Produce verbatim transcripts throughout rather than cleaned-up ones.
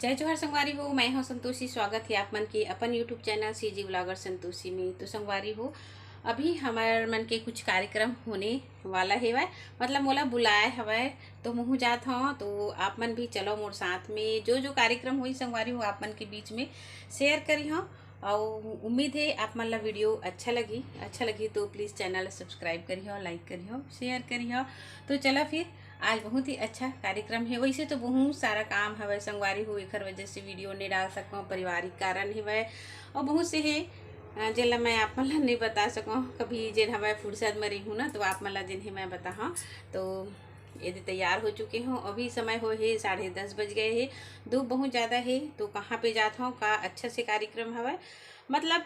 जय जोहार संगवारी हो, मैं हूँ संतोषी। स्वागत है आप मन के अपन YouTube channel CG blogger Santoshi में। तो संगवारी हो, अभी हमर मन के कुछ कार्यक्रम होने वाला हेवय, मतलब मोला बुलाए हवय, तो महूँ जात हौं। तो आप मन भी चलो मोर साथ में, जो जो कार्यक्रम होही संगवारी हो, आप मन के बीच में शेयर करी हौं। अउ उम्मीद है आप मन ला वीडियो अच्छा लगी। अच्छा लगी तो प्लीज चैनल सब्सक्राइब करिहो, लाइक करिहो, शेयर करिहो। तो चला फिर, आज बहुत ही अच्छा कार्यक्रम है। वैसे तो बहुत सारा काम हवय संगवारी हो, एखर वजह से वीडियो नहीं डाल सकूँ, पारिवारिक कारण हवय और बहुत से है, अ, जेला मैं आप मन ला नहीं बता सकूँ। कभी जेन हवय फुर्सत में रहूँ ना, तो आप मन ला जेन है मैं बताहूँ। तो ये दे तैयार हो चुके हूँ, अभी समय हो है साढ़े दस बज गए है, धूप बहुत ज़्यादा है। तो कहाँ पे जात हूँ, का अच्छा से कार्यक्रम हवय, मतलब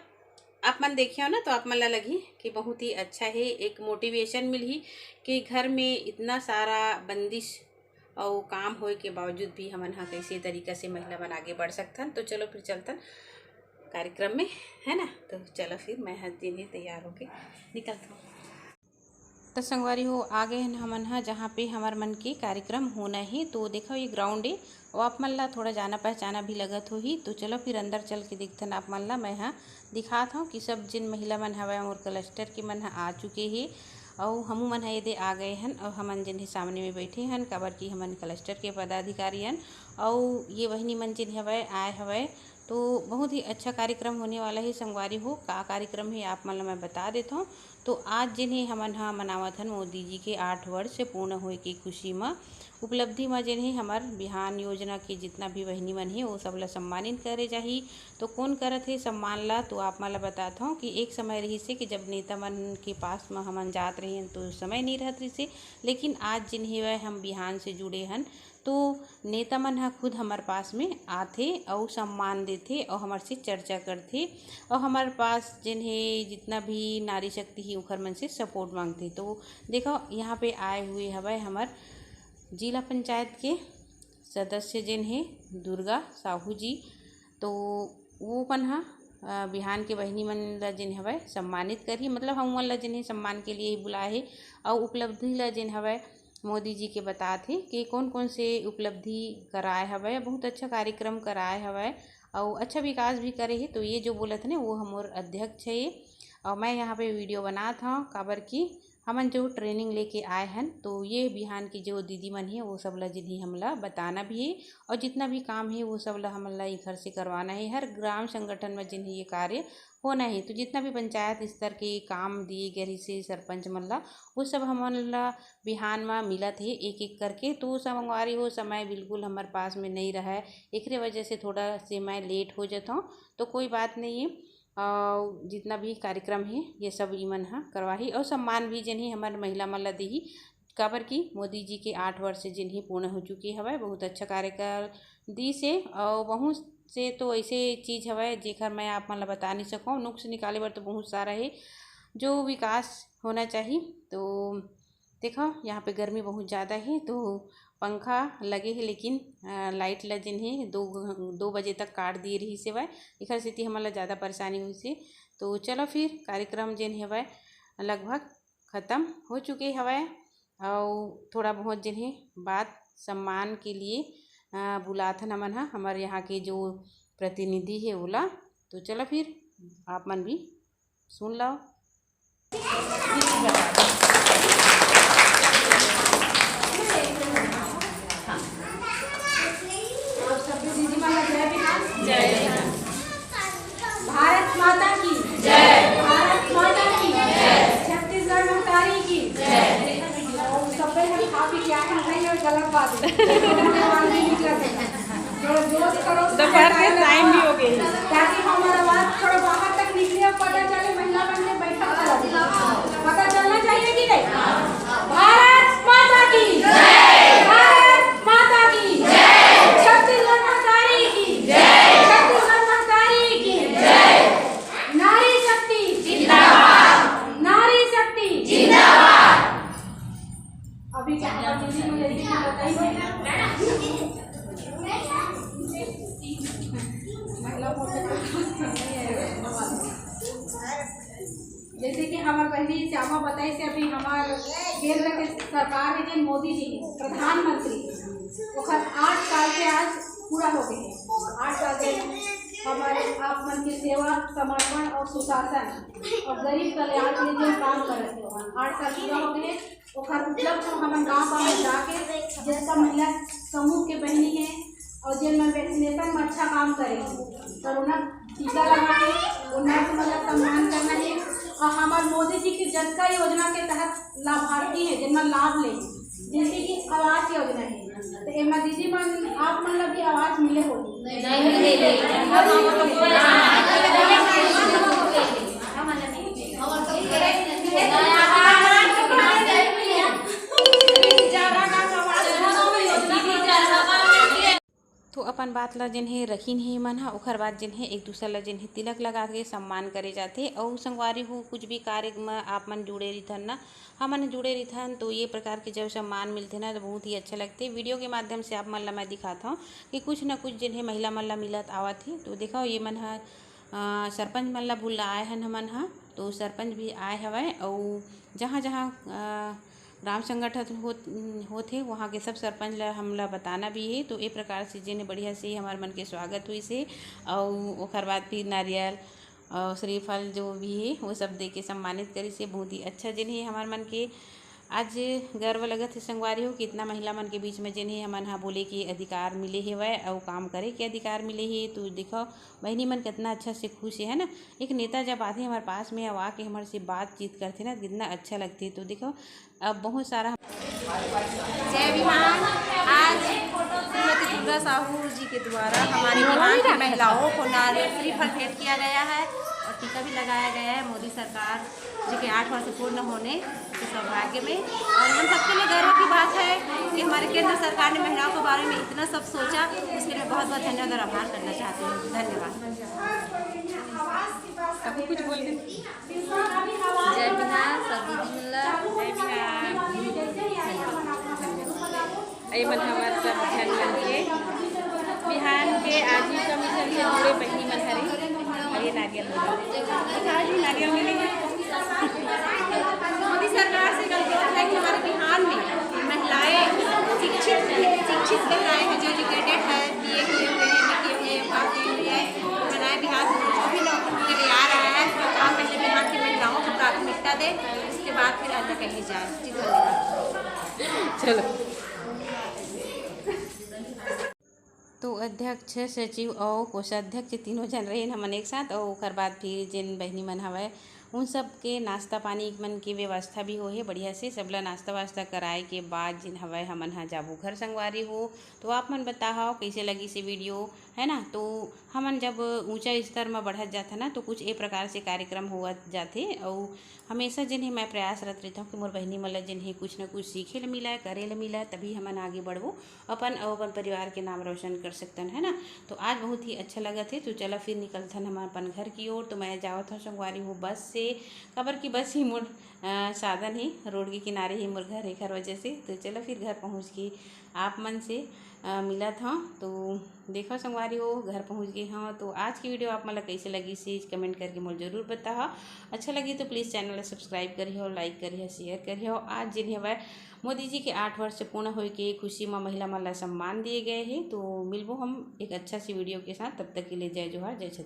आप मन देखियो ना, तो आप मन ला लगही कि बहुत ही अच्छा है, एक मोटिवेशन मिलही कि घर में इतना सारा बंदिश और काम होए के बावजूद भी हमन हा कैसे तरीका से महिला मन आगे बढ़ सकथन। तो चलो फिर चलथन कार्यक्रम में, है ना। तो चलो फिर मैं हर दिन ही तैयार होके निकलता हूँ। तो संगवारी हो, आ गए हन हमन हा, जहाँ पे हमर मन के कार्यक्रम होना है। तो देखो, ये ग्राउंड है, और आप मन ला थोड़ा जाना पहचाना भी लगत होही। तो चलो फिर अंदर चल के देखथन आप मन ला। मैं हा दिखात हूँ कि सब जिन महिला मन हवय मोर क्लस्टर के, मन हा आ चुके हे, अउ हमू मन हा एदे आ गए हन। अउ हमन जिन हे सामने में बैठे हन, काबर कि हमन क्लस्टर के पदाधिकारी हन। अउ ये बहिनी मन जिन हवय, आए हवय, तो बहुत ही अच्छा कार्यक्रम होने वाला है संगवारी हो। का कार्यक्रम है आप मन ला मैं बता देत हूँ। तो आज जिन है हमन हा मनावत हन मोदी जी के आठ वर्ष पूर्ण होए के खुशी म, उपलब्धि म जिन है हमर बिहान योजना के जितना भी बहिनी मन है, वो सब ला सम्मानित करे जाही। तो कौन करत है सम्मान ला, तो आप मन ला बतात हूँ कि एक समय रहिस हे कि जब नेता मन के पास म हमन जात रहिन तो समय नहीं रहत रहिस हे, लेकिन आज जिन है वह हम बिहान से जुड़े हन, तो नेता मन ह खुद हमर पास में आथे अउ सम्मान देथे अउ हमर से चर्चा करथे अउ हमर पास जेन हे जितना भी नारी शक्ति ही ओखर मन से सपोर्ट मांगथे। तो देखो, यहाँ पे आए हुए हवय हमर जिला पंचायत के सदस्य जेन हे दुर्गा साहू जी। तो वो मन ह, अ, बिहान के बहिनी मन ल जेन हवय सम्मानित करही, मतलब हम मन ल जेन हे सम्मान के लिए ही बुलाए हे अउ उपलब्धि ल जेन हवय मोदी जी के बतात हे कि कौन कौन से उपलब्धि कराए हवय। बहुत अच्छा कार्यक्रम कराए हवय अउ अच्छा विकास भी करे हे। तो ये जो बोलत हे ना, वो हमर अध्यक्ष है ये, और मैं यहाँ पे वीडियो बनात हूँ, काबर कि हमन जो ट्रेनिंग लेके आए हन, तो ये बिहान की जो दीदी मन हे, वो सब ला जिन हे हमला बताना भी है, और जितना भी काम है, वो सब ला हमन ला इखर से करवाना है। हर ग्राम संगठन में जिन हे ये कार्य होना है, तो जितना भी पंचायत स्तर के काम दिए गए रहिस हे सरपंच मन ला, वो सब हमन ला बिहान म मिलत हे एक एक करके। तो संगवारी हो, समय बिल्कुल हमर पास में नहीं रहय, एकरे वजह से थोड़ा से मैं लेट हो जात हूँ, तो कोई बात नहीं है। अउ जितना भी कार्यक्रम हे, ये सब इमन ह करवाही अउ सम्मान भी जेन हे हमर महिला मन ल देही, काबर कि मोदी जी के आठ वर्ष जेन हे पूर्ण हो चुके हवय। बहुत अच्छा कार्यकाल दिस हे अउ बहुत से तो ऐसे चीज हवय जेकर मैं आप मन ल बता नहीं सकूँ। नुक्स निकाले बर तो बहुत सारा हे, जो विकास होना चाहिए। तो देखो, यहाँ पे गर्मी बहुत ज़्यादा है, तो पंखा लगे है, लेकिन, अ, लाइट ला जेन है दो घ-, दो बजे तक काट दिए रहिस हेवय, एखर सेती हमन ला ज़्यादा परेशानी होइस हे। तो चलो फिर, कार्यक्रम जेन हेवय लगभग खत्म हो चुके हवय, अउ थोड़ा बहुत जेन है बात सम्मान के लिए, अ, बुलाथन हमन ह, हमर यहाँ के जो प्रतिनिधि है ओला। तो चलो फिर, आप मन भी सुन लो। भारत माता की जय। भारत माता की जय। छत्तीसगढ़ महतारी की जय। सब पहले हम खा पी के आए हैं, नहीं, ये गलत बात है। थोड़ा जोश करो, दोपहर के टाइम भी हो गई। ताकि हमारा आवाज थोड़ा बाहर तक निकले और पता चले, महिला मन में बैठा चला। पता चलना चाहिए कि नहीं? भारत माता की जय। भारत माता की जय। छत्तीसगढ़ महतारी की जय। छत्तीसगढ़ महतारी की जय। नारी शक्ति जिंदाबाद। नारी शक्ति जिंदाबाद। अभी क्या हुआ? दीदी को जल्दी से बताइए। महिला मोर्चा का जैसे कि हमार बहनी श्यामा बताई से अभी हमार केंद्र के सरकार है, जे मोदी जी प्रधानमंत्री, ओकर आठ साल के आज पूरा हो गए हे। आठ साल के हमारे आप मन के सेवा, समर्पण और सुशासन और गरीब कल्याण के लिए जो काम करत हे, आठ साल पूरा हो गए हे। ओखर उपलब्ध में हमन गांव गांव में जाके जितना महिला समूह के बहिनी हे और जिन मन वैक्सीनेशन में अच्छा काम करे, कोरोना टीका लगा के, वो नर्स मन ला सम्मान करना हे। और हमार मोदी जी के जतका योजना के तहत लाभार्थी हे, जिन मन लाभ ले, जैसे कि आवास योजना हे, तो एमा दीदी मन, आप मन ला भी आवास मिले होही। तो अपन बात ला जेन हे रखिन हे मन ह, ओखर बाद जेन हे एक दूसर ला जेन हे तिलक लगा के सम्मान करे जाथे। अउ संगवारी हो, कुछ भी कार्य म आप मन जुड़े रहिथन ना, हमन जुड़े रहिथन, तो ये प्रकार के जब सम्मान मिलथे ना, तो बहुत ही अच्छा लगथे। वीडियो के माध्यम से आप मन ला मैं दिखात हव कि कुछ न कुछ जेन हे महिला मन ला मिलत आवत हे। तो देखो, ये मन ह, अ, सरपंच मन ला बुलाए हन हमन ह, तो सरपंच भी आए हवय, अउ जहाँ जहाँ, अ, ग्राम संगठन होत, होत हे, वहाँ के सब सरपंच ला हमला बताना भी हे। तो ए प्रकार से जेन बढ़िया से हमर मन के स्वागत होइस हे, अउ ओखर बाद फिर नारियल अउ श्रीफल जो भी हे, वो सब दे के सम्मानित करिस हे। बहुत ही अच्छा जेन हे हमर मन के आज गर्व लगत हे संगवारी हो, कि इतना महिला मन के बीच में जेन हे हमन ह बोले के अधिकार मिले हेवय अउ काम करे के अधिकार मिले हे। तो देखो, बहिनी मन कितना अच्छा से खुश हे, है ना। एक नेता जब आथे हमारे पास में, अब आके हमारे से बातचीत करथे ना, कितना अच्छा लगथे। तो देखो, अब बहुत सारा जय बिहान। आज श्रीमती दुर्गा साहू जी के द्वारा हमारे बिहान की महिलाओं को नारियल श्रीफल भेंट किया गया है और टीका भी लगाया गया है मोदी सरकार जी के आठ वर्ष पूर्ण होने के सौभाग्य में। और हम सबके लिए गर्व की बात है कि हमारे केंद्र सरकार ने महिलाओं के बारे में इतना सब सोचा, उसके लिए मैं बहुत बहुत धन्यवाद और आभार करना चाहती हूँ। धन्यवाद। अभी कुछ बोल दे। जय बिहान, सब दीदी मन ला। जय बिहान। ये मन हमारे सब झन मन के बिहान के आजीविका मिशन से जुड़े बहिनी मन हरे। और ये नारियल मिले। आज भी नारियल मिले। मोदी सरकार से एक अनुरोध है कि हमारे बिहार में महिलाएं शिक्षित, शिक्षित महिलाएं हैं, जो एजुकेटेड है, बीए किए हुए हैं, एमए किए हुए हैं, पास किए हुए हैं, महिलाएं बिहार से जो भी नौकरी के लिए आ रहा है, आप पहले बिहार की महिलाओं को प्राथमिकता दें, उसके बाद फिर अन्य कहीं जाए। जी, धन्यवाद। चलो। तो अध्यक्ष, सचिव अउ कोषाध्यक्ष तीनों झन रहेन हमन एक साथ, अउ ओकर बाद फिर जेन बहिनी मन हवय, उन सब के नाश्ता पानी मन के व्यवस्था भी होहे बढ़िया से। सबला नाश्ता वास्ता कराए के बाद जेन हवय, हमन ह जाबो घर संगवारी हो। तो आप मन बताहव, कइसे लगिस ये वीडियो, है ना। तो हमन जब ऊंचा स्तर म बढ़त जाथन ना, तो कुछ ए प्रकार से कार्यक्रम होवत जाथे, अउ हमेशा जेन हे मैं प्रयासरत रहिथंव कि मोर बहिनी मन ल जेन हे कुछ न कुछ सीखे ल मिलय, करे ल मिलय, तभी हमन आगे बढ़बो, अपन अउ अपन परिवार के नाम रोशन कर सकथन, है ना। तो आज बहुत ही अच्छा लगत हे। तो चला फिर निकलथन हम अपन घर की ओर। तो मैं जावत हंव संगवारी हो बस से, काबर कि बस ही मोर, अ, साधन हे, रोड के किनारे ही मोर घर हे, एखर वजह से। तो चला फिर घर पहुंच के आप मन से, अ, मिलत हंव। तो देखो संगवारी हो, घर पहुंच गे हंव। तो आज की वीडियो आप मन ला कइसे लगिस, comment करके मोला जरूर बताहव। अच्छा लगी तो please channel ला subscribe करिहव, like करिहव, share करिहव। आज जेन हवय मोदी जी के आठ वर्ष पूर्ण होए के खुशी म महिला मन ला सम्मान दिए गए हे। तो मिलबो हम एक अच्छा सी वीडियो के साथ, तब तक के लिए जय जोहार, जय छत्तीसगढ़।